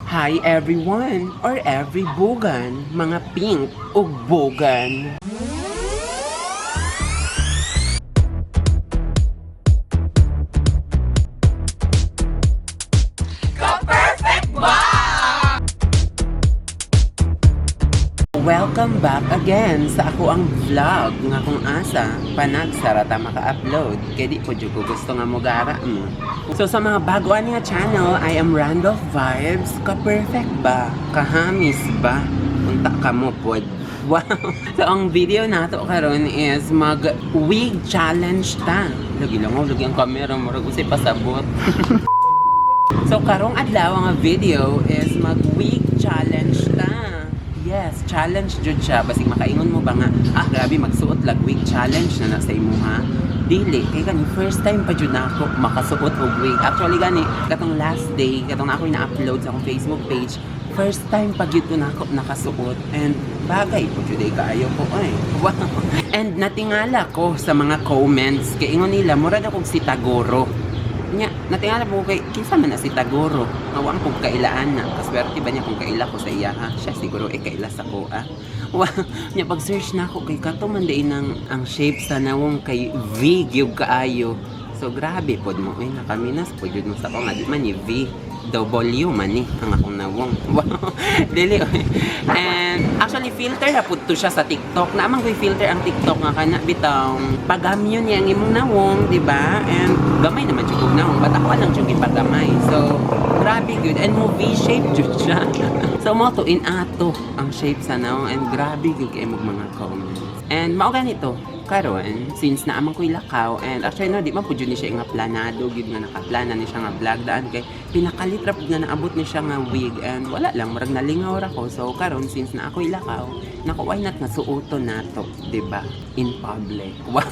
Hi everyone or every bugan, mga pink ug bugan. Welcome back again sa ako ang vlog nga kung asa panagsara ta maka-upload kay di po jud ko gusto nga mogara mo. So sa mga bago ani nga channel, I am Randolph Vibes. Ka-perfect ba? Kahamis ba? Unta ka mo pod. Wow. So ang video nato karon is mag wig challenge ta. Lagi lang oh, lagi ang camera murag usay pasabot. So karong adlaw nga video is mag wig challenge ta. Yes, challenge jud siya. Basig makaingon mo ba nga, ah grabe, magsuot lag wig challenge na na sa imuha. Dili, kay gani first time pa jud na ako makasuot og wig. Actually gani, katong last day, katong ako na-upload sa akong Facebook page, first time pa gyud ko na ako nakasuot and bagay po jud ay kaayo ko ay. Wow. And natingala ko sa mga comments kay ingon nila murag akong si Tagoro. Nya, natingala po kay kinsa man na si Tagoro. Nga wa kong kailaan na. Kaswerte ba niya kung kaila ko sa iya ha? Siya siguro eh kaila sa ko ah. Wow. Nya pag search na ako kay kato man diay nang ang shape sa nawong kay V gyud kaayo. So grabe pod mo eh nakaminas pod jud mo sa ko nga di man ni V. W man ni ang akong nawong. Wow. Dili oy. And actually filter ra pud to siya sa TikTok. Naa man koy filter ang TikTok nga kana bitong pagamyon niya ang imong nawong, di ba? And gamay naman jud kog nawong, but ako lang jud gipagamay. So grabe gud and mo V shape jud siya. So mo to in ato ang shape sa nawong and grabe gud kay imong mga comments. And mao ganito karon since naa man ko'y lakaw and actually no di man pud jud ni siya nga planado gyud nga nakaplana ni siya nga vlog daan kay pinakalit ra pud nga naabot ni siya nga wig and wala lang, murag nalingaw ra ko. So karon since naa ko'y lakaw nako, why not nga suoton nato, di ba, in public? Wow,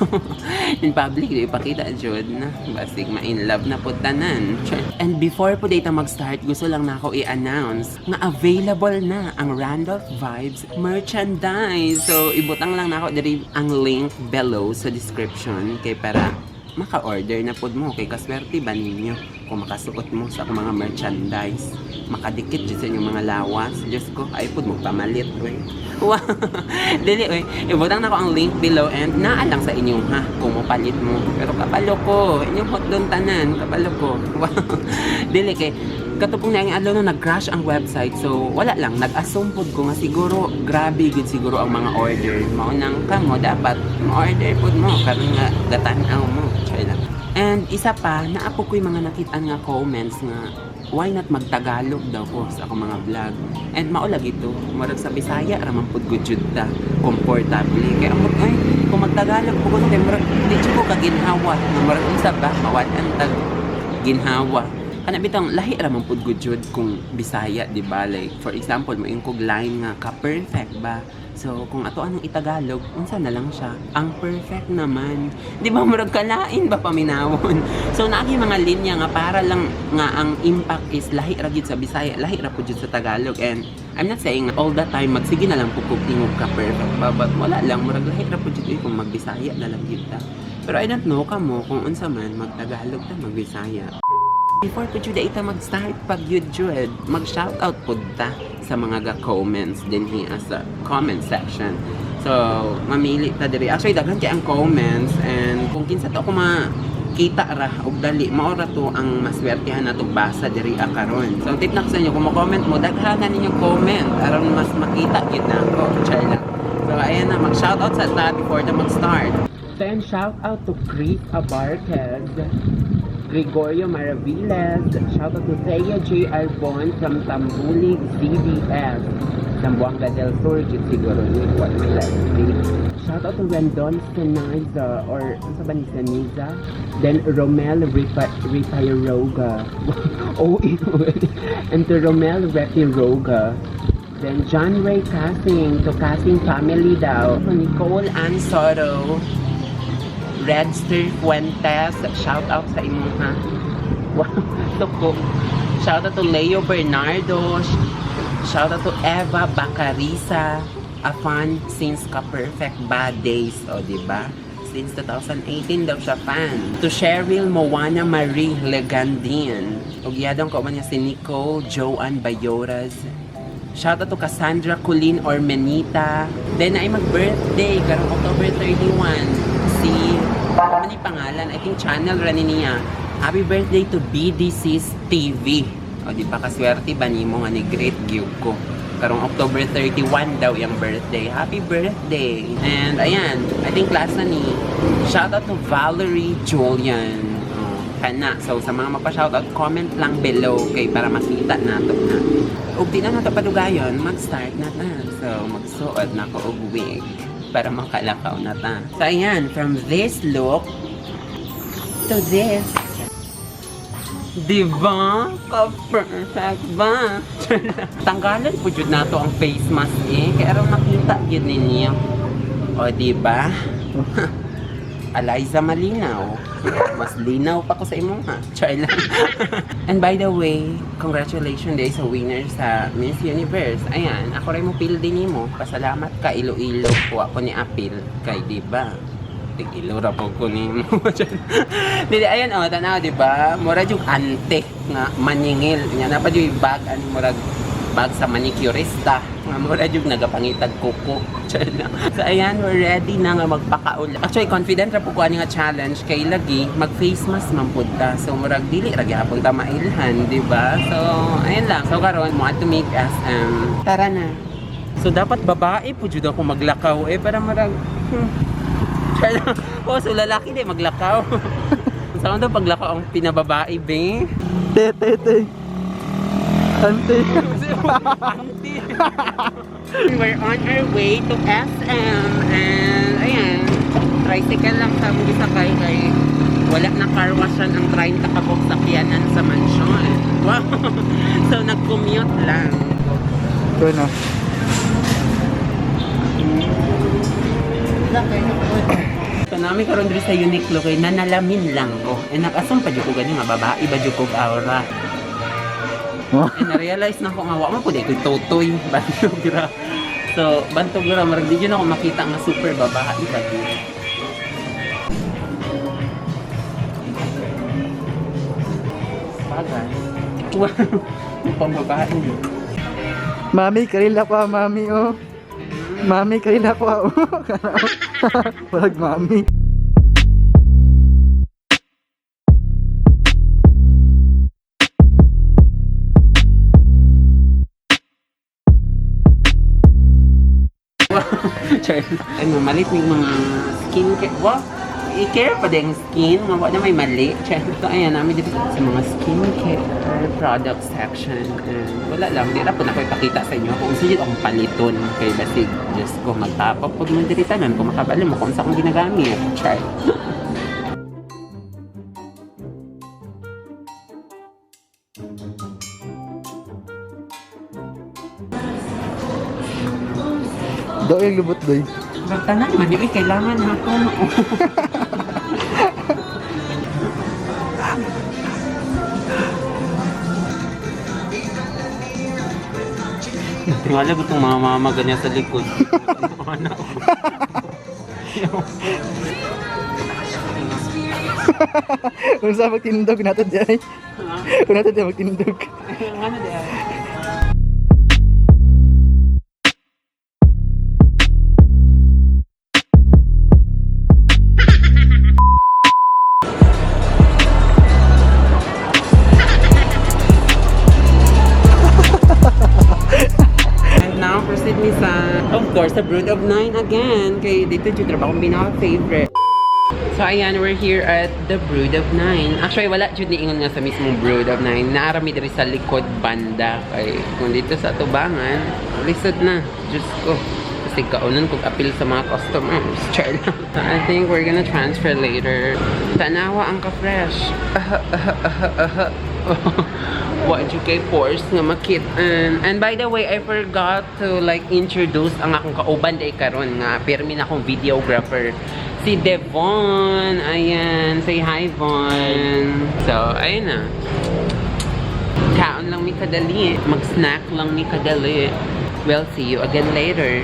in public di ipakita jud na basig ma-in love na pud tanan. And before pud ita mag-start, gusto lang nako i-announce nga available na ang Randolph Vibes merchandise. So ibutang lang nako diri ang link below sa description kay para maka-order na pod mo kay kaswerte ba ninyo kung makasuot mo sa akong mga merchandise, makadikit jud sa inyong mga lawas. Diyos ko, ay pod mo pamalit oy. Wow, dili oy, ibutang nako ang link below and naa lang sa inyong ha kung mopalit mo, pero kabalo ko inyong hotdon tanan, kabalo ko. Wow, dili kay katupong na ang adlaw no nag-crash ang website, so wala lang, nag-assume pod ko nga siguro grabe gid siguro ang mga order. Mao nang kamo dapat ma-order pod mo karon nga gatan-aw mo. Try lang. And isa pa, naa po ko'y mga nakitaan nga comments nga why not magtagalog daw ko sa akong mga vlog. And mao lagi to, murag sa Bisaya ra man pud ko jud ta komportable kay amot ay kung magtagalog po ko kay murag di jud ko kaginhawa nga murag unsa ba, mawad-an tag ginhawa. Kana bitang lahi ra man pud gud jud kung Bisaya, di ba? Like for example, moingon kog line nga ka perfect ba. So kung ato anong itagalog, unsa na lang siya? Ang perfect naman, di ba? Murag kalain ba paminawon. So naagi mga linya nga para lang nga ang impact is lahi ra gyud sa Bisaya, lahi ra pud jud sa Tagalog. And I'm not saying all the time magsige na lang pud kog ingog ka perfect ba, but wala lang, murag lahi ra pud jud eh, kung magbisaya na lang gyud ta. Pero I don't know kamo kung unsa man, magtagalog ta, magbisaya. Before po jud ita mag-start pag yun jud, mag-shoutout po ta sa mga ga-comments din here sa comment section. So, mamili ta diri. Actually, daghan kay ang comments and kung kinsa to ako makita ra og dali, mao ra to ang maswertihan nato basa diri karon. So, tip na ko sa inyo, kung mo-comment mo, daghanan ninyo comment aron mas makita gid nako. Char lang. So, ayan na, mag-shoutout sa ta before ta mag-start. Then, shout out to Chris Abarquez, Gregorio Maraviles, shout out to Thea J. Arbon from Tambulig, ZDS. Zamboanga del Sur, jud siguro ni, what may like. Shout out to Rendon Seniza, or ano ba ni Seniza? Then Romel Ripiroga. Oh, and to Romel Repiroga. Then John Ray Casing, to Casing family daw. Nicole Ann Soto, Redster Fuentes, shout out sa imo ha. Wow, tuko. Shout out to Leo Bernardo. Shout out to Eva Bacarisa. A fan since ka perfect bad days, o di ba? Since 2018 daw siya fan. To Cheryl Moana Marie Legandin. Ug iyadong kauban niya si Nicole Joanne Bayoras. Shout out to Cassandra Colleen Ormenita. Then ay mag-birthday karong October 31. Si ano ni pangalan? I think channel ra ni niya. Happy birthday to BDC's TV. O di ba kaswerte ba nimo nga ni great gyud ko. Karong October 31 daw yung birthday. Happy birthday! And ayan, I think last na ni shout out to Valerie Julian. Oh, kana. So sa mga magpa-shoutout, comment lang below kay para makita nato na. Ug di na nato padugayon, mag-start na ta. So magsuot na ko og wig para makalakaw na ta. So ayan, from this look to this. Diba? Ka-perfect ba? Tanggalan po jud nato ang face mask eh. Kaya aron makita gyud ninyo. O, diba? Eliza Malinaw. Mas linaw pa ko sa imo ha. Char lang. And by the way, congratulations day sa winner sa Miss Universe. Ayan, ako rin mo pildi nimo. Pasalamat ka Iloilo ko ako ni apil kay di ba? Tig-ilo ra po ko nimo. Dili ayan oh, tanaw di ba? Mura jug ante nga maningil. Nya na pa jud bag ani murag bag sa manicurista. Nga mura jug nagapangitag kuko. Char lang. So ayan, we're ready na nga magpakaula. Actually, confident ra po ko ani nga challenge kay lagi mag face mask man pud ta. So murag dili ra gyapon ta mailhan, di ba? So ayan lang. So karon mo to meet SM. Tara na. So dapat babae po jud ako maglakaw eh para murag Char lang. Oh, so lalaki di maglakaw. Sa daw paglakaw ang pinababae, be? Te, te, te. Ante. Auntie. We're on our way to SM and ayan, tricycle lang sa among gisakay kay wala na car washan ang 30 ka buok sakyanan sa mansyon. Wow. So nag-commute lang. Ito na. So nami karon diri sa Uniqlo kay nanalamin lang ko. Eh nakasam pa jud ko gani nga babae ba jud kog aura. Oh. Eh na-realize na ko nga wa man pud ko totoy bantog ra. So bantog ra marag di jud ako makita nga super babae ba jud. Bagay. Wow. Pambabae yun. Mami, karila ko ah, mami, oh. Mami, karila ko ah, oh. Walag mami. Char. Ano, malit may mga skincare. Wow! I-care pa din ang skin. Nga wala may mali. Char. So, ayan, namin dito sa mga skincare product section. And wala lang. Di na po na ko ipakita sa inyo kung sige akong paliton. Kay basig, Diyos ko, magtapok pag mo diri tanan. Kung makabalo mo kung sa akong ginagamit. Char. Daw yung lubot, doy. Tanan man, uy, kailangan ako. Tingala ko itong mga mama ganyan sa likod. Ano? Kung sa magtinindog natin diyan. Kung natin diyan magtinindog. Ano di ay? And now, proceed mi sa, of course, sa Brood of Nine again. Kay dito jud ra ba akong pinaka-favorite. So ayan, we're here at the Brood of Nine. Actually, wala jud niingon nga sa mismong Brood of Nine. Naarami diri sa likod banda. Kay kung dito sa tubangan, lisod na. Diyos ko. Kasi kaunon kog appeal sa mga customers. Char lang. So, I think we're gonna transfer later. Tanawa ang ka-fresh. What you kay force nga makit. And by the way, I forgot to like introduce ang akong kauban day karon nga pirmi na akong videographer si Devon. Ayan, say hi Von. So, ayun na. Kaon lang mi kadali, mag-snack lang mi kadali. We'll see you again later.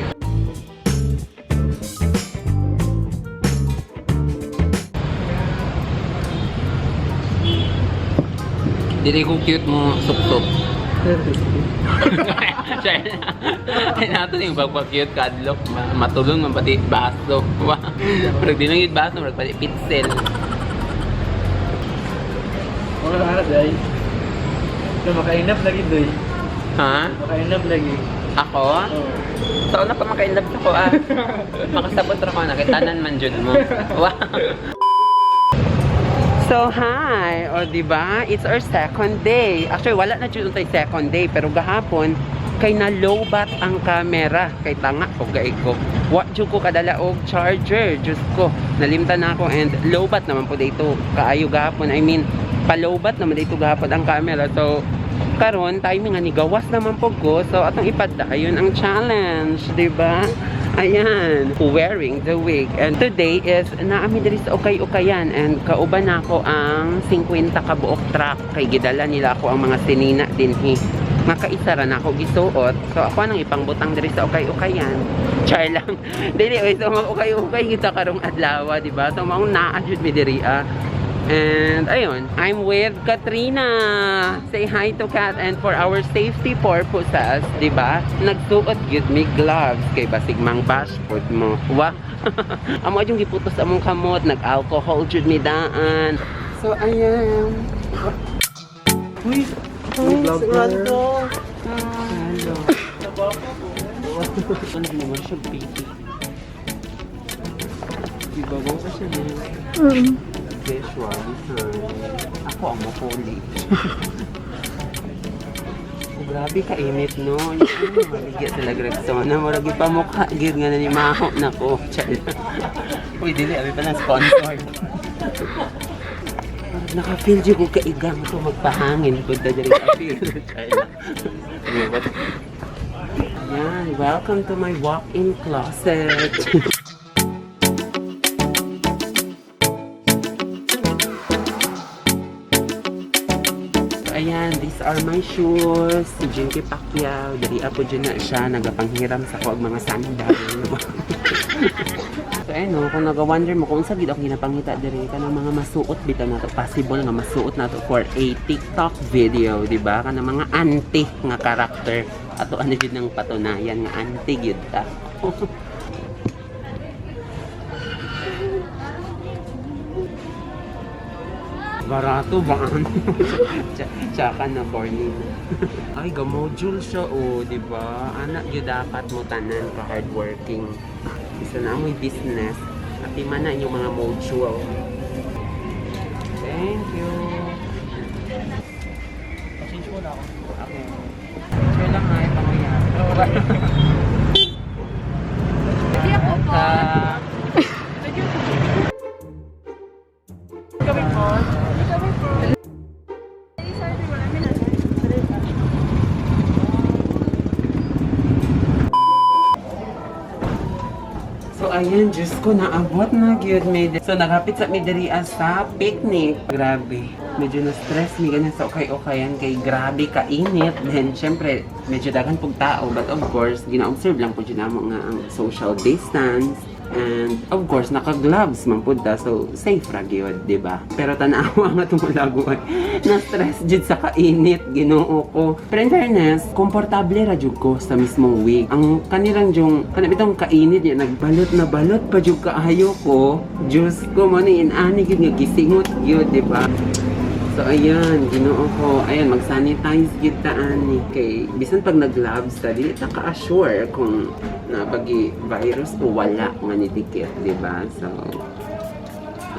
Dili ko cute mo suksok. Ay, nato yung pagpa-cute kadlok. Matulong man pati baso. Pero di lang yung baso, murag pati pitzel. Wala ka na, day. So, makainap lagi, doy. Ha? Makainap lagi. Ako? Oo. Sa una pa makainlove ako ah. Makasabot ra ko na kay tanan man jud mo. Wow. So hi, o di ba? It's our second day. Actually wala na jud untay second day pero gahapon kay na lowbat ang camera kay tanga ko gay ko. Wa jud ko kadala og charger. Diyos ko, nalimtan na ako and lowbat naman po dito kaayo gahapon. I mean, pa-lowbat naman dito gahapon ang camera. So karon timing nga ni gawas naman po ko, so atong ipadayon ang challenge, di ba? Ayan, wearing the wig. And today is naami diri sa ukay-ukayan and kauban nako ang 50 ka buok truck kay gidala nila ako ang mga sinina dinhi. Nga kaisa ra nako gisuot. So ako nang ipangbutang diri sa ukay-ukayan. Char lang. Dili oy, so mag-ukay-ukay kita karong adlaw, di ba? So maong naa jud mi diri ah. And ayun, I'm with Katrina. Say hi to Kat, and for our safety purposes, 'di ba? Nagsuot gyud mi gloves kay basig mang bash pod mo. Wa. Amo yung giputos among kamot, nag-alcohol jud mi daan. So ayan. Uy! Uy, vlogger. Hello. Ano naman siya, baby? Ibabaw ka siya din. Visual design. Ako ang mahuli. Oh, grabe ka init no. Yung maligya sila Rexona. Murag ipamukha gyud nga na ni Maho nako. Char. Uy, dili abi pa ng sponsor. Murag naka-feel jud ko kaigang to magpahangin pud ta diri ka feel. Char lang. Yan, welcome to my walk-in closet. So, ayan, these are my shoes. Si Jinky Pacquiao, dali po dyan na siya, nagapanghiram sa ko og mga sandal. So ayun no, kung nag-wonder mo kung unsa gid ako ginapangita diri kanang mga masuot bitaw nato, possible nga masuot nato for a TikTok video, di ba? Kanang mga anti nga character. Ato ano gid nang patunayan nga anti gyud ta. Barato ba? Tsaka na corny. Ay, gamodule siya oh, di ba? Anak yun dapat mo tanan ka hardworking. Isa na amoy business. At man na inyong mga module. Thank you. Change muna ako. Okay. Sure lang ha, ipangyayari. Hindi ako po. Kami po. Kami po. So ayan, Diyos ko, naabot na gyud may. So naghapit sa mi diri ah, sa picnic. Grabe. Medyo na-stress mi ganyan sa ukay-ukayan kay grabe kainit. Then syempre, medyo daghan pug tao, but of course, gina-observe lang po jud namo nga ang social distance. And of course, naka-gloves man pud ta, so safe ra gyud, di ba? Pero tan-awa nga tumulaguan. Na-stress jud sa kainit, Ginoo ko. Pero in fairness, komportable ra jud ko sa mismong wig. Ang kanilang jung kanang bitong kainit niya nagbalot na balot pa jud kaayo ko. Diyos ko mo ni inani gyud nga gisingot gyud, di ba? So ayan, Ginoo ko. Ayan, mag-sanitize gyud ta ani kay bisan pag nag-gloves ta dili ta ka-assure kung nabagi virus o wala nga nidikit, di ba? So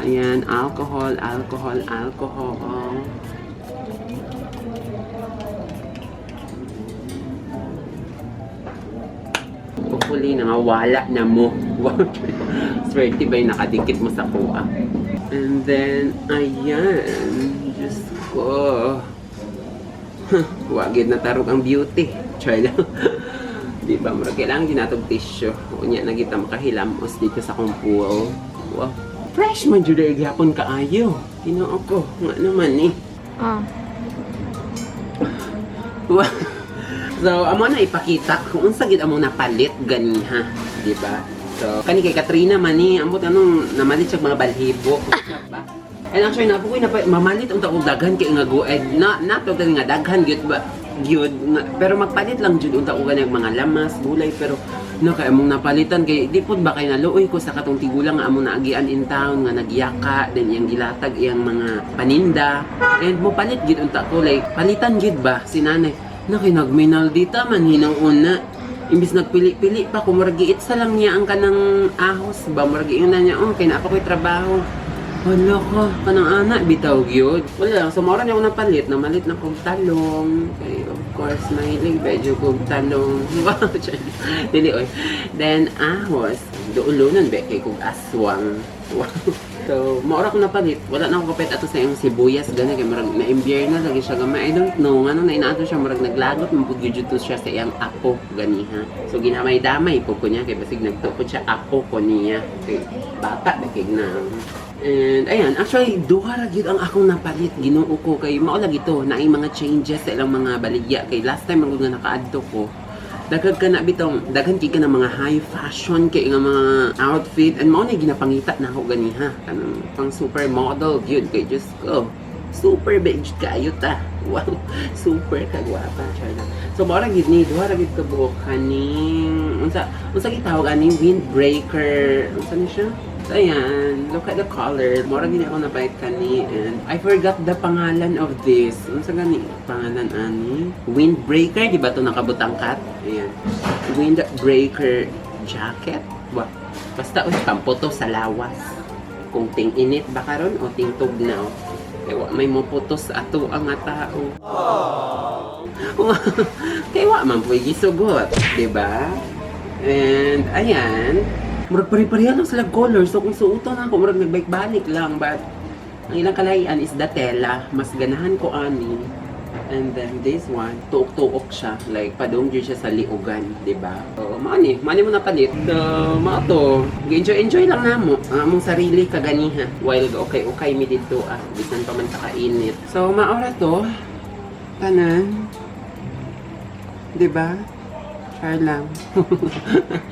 ayan, alcohol, alcohol, alcohol. Hopefully, nangawala na mo. Wow. Swerte ba yung nakadikit mo sa kuha? And then, ayan. Diyos ko. Wagid na tarog ang beauty. Try lang. Di ba? Murag kailangan ginatog tissue. Unya na kita makahilamos dito sa akong pool. Wow. Fresh man jud ay gihapon kaayo. Ginoo ko. Nga naman eh. Ah. Wow. So, amo na ipakita kung unsa gid among napalit ganiha, di ba? So, kani kay Katrina man ni, ambot anong namalit siya mga balhibo. Ba? And actually, naa po ko'y mamalit unta og daghan kay nga gued na na to nga daghan gyud ba gyud nga, pero magpalit lang jud unta og ganang mga lamas, gulay, pero no kay among napalitan kay di pud ba kay naluoy ko sa katong tigulang nga among naagian in town nga nagyaka then iyang gilatag iyang mga paninda and mo palit gyud unta ko, like palitan gyud ba si nanay na kay nagminal dita man hinuon. Imbis nagpili-pili pa ko, murag giitsa lang niya ang kanang ahos ba, murag giingon na niya, "Oh, kay naa pa ko'y trabaho." Hala ka, kanang ana, bitaw gyud. Wala lang, so mao ra niya ako napalit, namalit na kog talong. Kay of course, mahilig medyo kog talong. Wow, dili oy. Then ahos, duulonon be kay kog aswang. Wow. So, mao ra ko napalit. Wala na ako kapalit ato sa iyong sibuyas gani kay murag na-imbyer na lagi siya gamay. I don't know ngano na inaato siya, murag naglagot man pud gyud to siya sa iyang apo ganiha. So ginamay-damay po ko niya kay basig nagtuo siya apo ko niya. Kay bata ba kay na. And ayan, actually duha ra gyud ang akong napalit, Ginoo ko, kay mao lagi to naay mga changes sa ilang mga baligya kay last time ang nga nakaadto ko, daghan ka na bitong daghan kay ka na mga high fashion kay nga mga outfit and mao na ginapangita na ako ganiha, kanang pang supermodel gyud kay just ko super beige kaayo ta. Wow, super kagwapa, char lang. So mao ra gyud ni, duha ra gyud ka buok kaning unsa gitawag aning windbreaker, unsa ni siya. So, ayan, look at the color. Mao ra gyud ako napalit kani and I forgot the pangalan of this. Unsa gani pangalan ani? Windbreaker, di ba to nakabutang kat? Ayan. Windbreaker jacket. Wa. Basta uy, pamputo sa lawas. Kung ting init ba karon o ting tugnaw. Kay wa may moputos ato ang nga tao. Kay wa man po'y gisugot, di ba? And ayan, murag pare-pareha lang sila color. So kung suoton ako, murag nagbalik-balik lang. But ang ilang kalahian is the tela. Mas ganahan ko ani. And then this one, tuok-tuok siya. Like, padung jud siya sa liugan, di ba? So, mao ni mo napalit. So, mao to. Enjoy-enjoy lang namo ang among sarili kaganiha. While okay-okay mi didto ah. Bisan pa man kakainit. So, mao ra to. Tanan. Di ba? Char lang.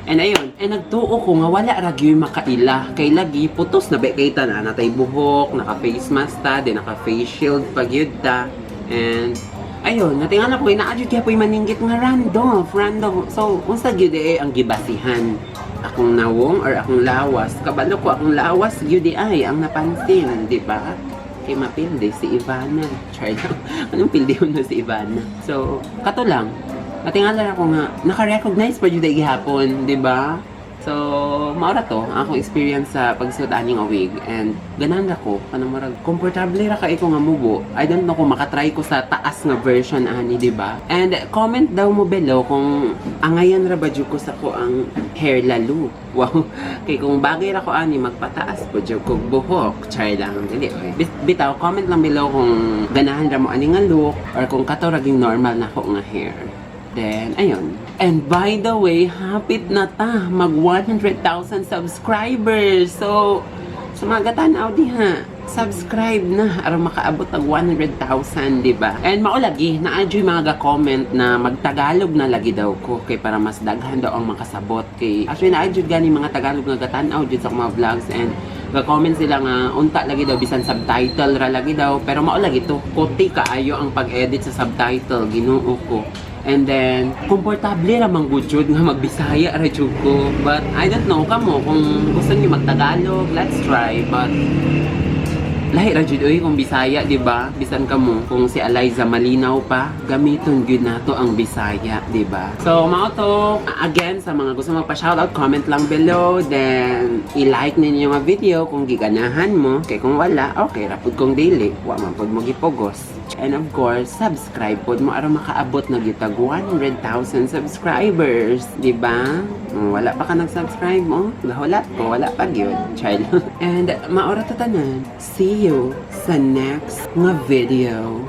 And ayun, eh nagtuo ko nga wala ra gyud makaila. Kay lagi putos na ba kay tanan, natay buhok, naka face mask ta, di naka face shield pa gyud ta. And ayun, natingala ko naa jud kaya po'y maninggit nga random, random. So, unsa gyud eh ang gibasihan? Akong nawong or akong lawas? Kabalo ko akong lawas gyud di ay ang napansin, di ba? Kay mapildi si Ivana. Char lang. Anong pildi na si Ivana? So, kato lang. Natingala ako nga, naka-recognize pa jud gihapon, di ba? So, mao ra to ang akong experience sa pagsuot ani nga wig and ganahan ra ko, kanang murag komportable ra kay ko nga mubo. I don't know kung makatry ko sa taas nga version ani, di ba? And comment daw mo below kung angayan ra ba jud ko sa ko ang hair lalo. Wow. Kay kung bagay ra ko ani, magpataas po jud kog buhok. Char lang, dili oy. Bitaw comment lang below kung ganahan ra mo ani nga look or kung kato ra gyud normal na ko nga hair. Then, ayun. And by the way, hapit na ta mag 100,000 subscribers. So, sa mga gatanaw diha, subscribe na aron makaabot og 100,000, di ba? And mao lagi, naa juy mga ga-comment na magtagalog na lagi daw ko kay para mas daghan daw ang makasabot kay actually naa jud gani mga Tagalog nga gatan-aw jud sa akong mga vlogs and ga-comment sila nga unta lagi daw bisan subtitle ra lagi daw, pero mao lagi to, kuti kaayo ang pag-edit sa subtitle, Ginoo ko. And then, komportable ra man gud jud nga magbisaya ra jud ko. But I don't know kamo kung gusto niyo magtagalog, let's try. But lahi ra jud oy kung Bisaya, di ba? Bisan kamo kung si Eliza malinaw pa, gamiton gyud nato ang Bisaya, di ba? So mao to, again, sa mga gusto magpa-shoutout, comment lang below, then i-like ninyo nga video kung giganahan mo, kay kung wala, okay ra pud kung dili, wa man pud mo gipugos. And of course, subscribe pod mo aron makaabot na gyud tag 100,000 subscribers, di ba? Wala pa ka nag-subscribe mo? Gahulat ko, wala pa gyud. Char lang. And mao ra to tanan. See you sa next nga video.